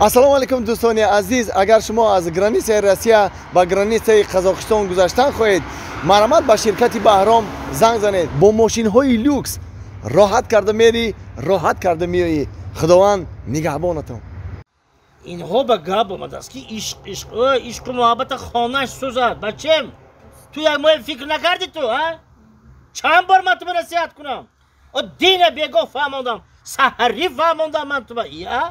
Ассалому алайкум дӯстони азиз, агар шумо аз границаи Россия ба границаи Қазоқистон гузаштан хоҳед, марҳамат ба ширкати Баҳром занг занед. Бо мошинҳои люкс роҳат карда мери, роҳат карда меоӣ. Худованд нигаҳбонатон. Инҳо ба гап омадааст ки ишқ, ишқ, ишқу муҳаббата хонаш сӯзад. Бачем, ту як моҳ фикр накардӣ ту, а? Чанд бор ман туба насиҳат кунам? О дина бегоҳ фаҳмондам, саҳарӣ фаҳмондам ман туба, я?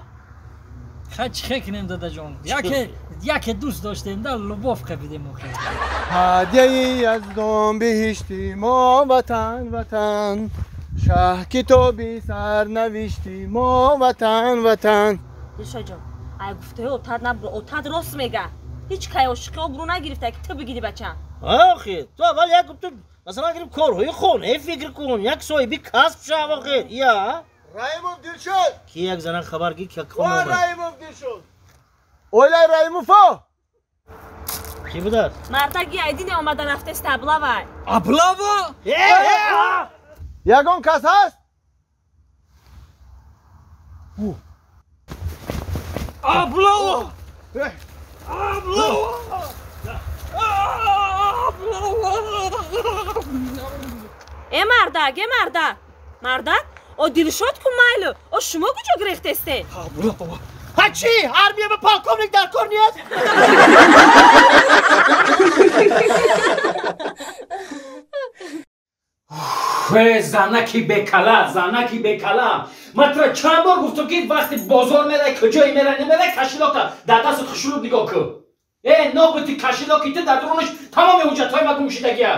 Хай чӣ кунем дадаҷон? Яке дӯст доштем да любовь қабидем охир. Ҳадияи яздон биҳишти мо ватан ватан, шаҳ китоби сарнавишти мо ватан ватан. Дилшодҷон, ай гуфтаи отат набуро, отат рост мега. Ҳеҷ кай ошиқи обрӯ нагирифта ки ту бигири бачам. Охир, ту аввал як ту масалан гирим корҳои хона фикр кун, як соҳиби касб шав охир. Я? Раимов Дилшод! Ки як зана хабар гир ки О, Раимов Дилшод! Ойлай Раимово! Ки будааст? Мардаги айдине омада рафтест аблава. Аблава? Ягон кас ҳаст? Аблава! Аблава! Э мардак, э мардак! Мардак? О Дилшод ку майлу, о шумо куҷо гирехтесте? Ҳа чӣ? Армия ба полковник дар кор нест? Занаки бекала, занаки бекала. Ман тура чанд бор гуфтам ки вақти бозор мерай, куҷое мерай, намерай, кашилока дар дастат хушрӯб нигоҳ кун. Э, нобути кашилоки ту дар дурунаш тамоми ҳуҷҷатҳои ма гум шудагия.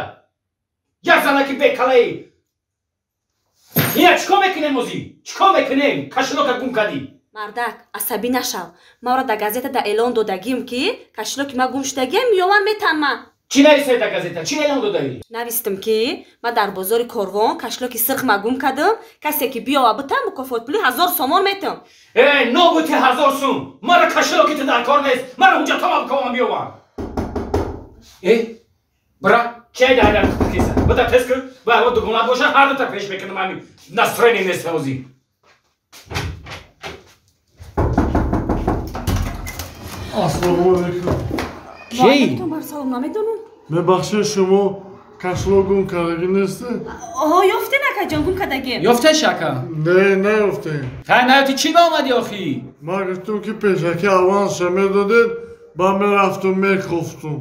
Як занаки бекалаи. Ина чӣ кор мекунем озӣ? Чӣ кор мекунем? Кашилока гум кардӣ. Мардак, асабӣ нашав. Маро дар газета да эълон додагим ки кашилоки ма гум шудагиам, меёвам метанма. Чӣ навистай дар газета? Чӣ эълон додаӣ? Навистам ки ма дар бозори Корвон кашилоки сирх ма гум кардам, касе ки биёва битам мукофотпули 1000 сомон метам. Э, нобути 1000 сум! Мара кашилоки ту дар кор нест, мара ҳуҷҷатҳома бикомам биёвам. Э, бира, чай дар киса. Бида тез кун, ба дугона боша, ҳар дута пеш мекунам ҳамин настроение нест ҳозир. Ассалому алайкум. Ки? Салом, намедонам. Мебахшед, шумо кашилок гум кардагӣ нестед? Оҳо, ёфтен акаҷон, гум кардагем. Ёфтеш ака? Не, наёфтем. Хай наёфти, чӣ ба омадӣ охӣ? Ман гуфтам ки пешакӣ авансша медодед, ба мерафтум мекофтум.